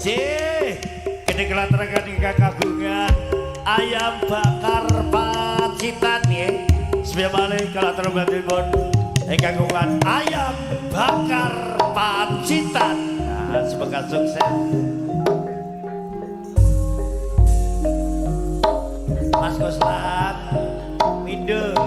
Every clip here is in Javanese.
Gede kelatarakan ingkang kagungan ayam bakar Pacitan nggih. Sepia malih kalateranipun ingkang kagungan ayam bakar Pacitan. Nah, semoga sukses. Mas Goslan, Mindo.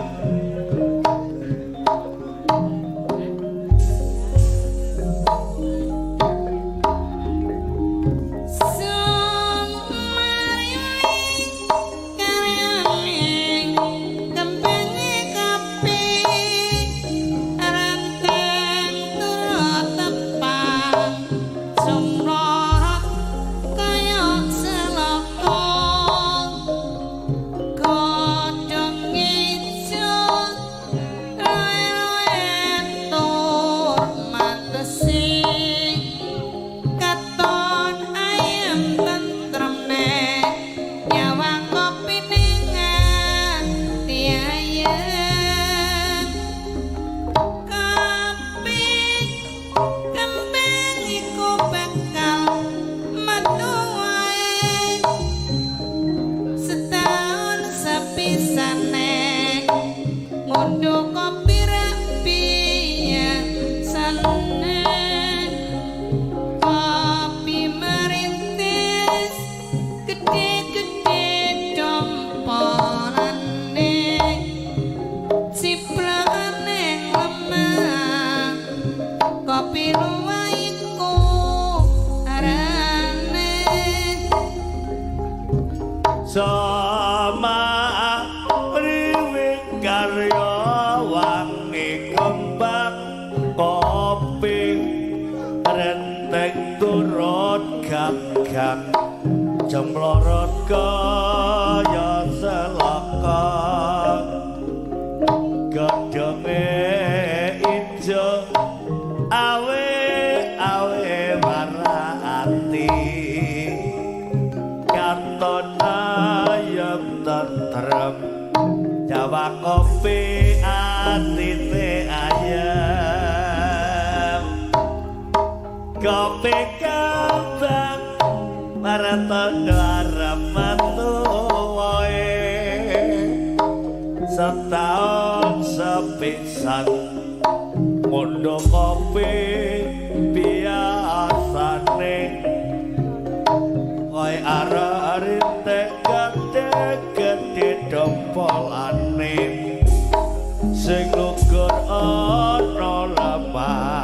Sama riwing karya wangi kembang kopi renteng turut gagang jemlorot kaya selaka godhonge ijo awe awe warati katon ayem tentrem Jawa kopi atine ayem kopi kembang maratondo arep metu wae setahun sepisan ngondo kopi biasane koe arek rintik gedhe-gedhe dompolane sing lugur ana lemah.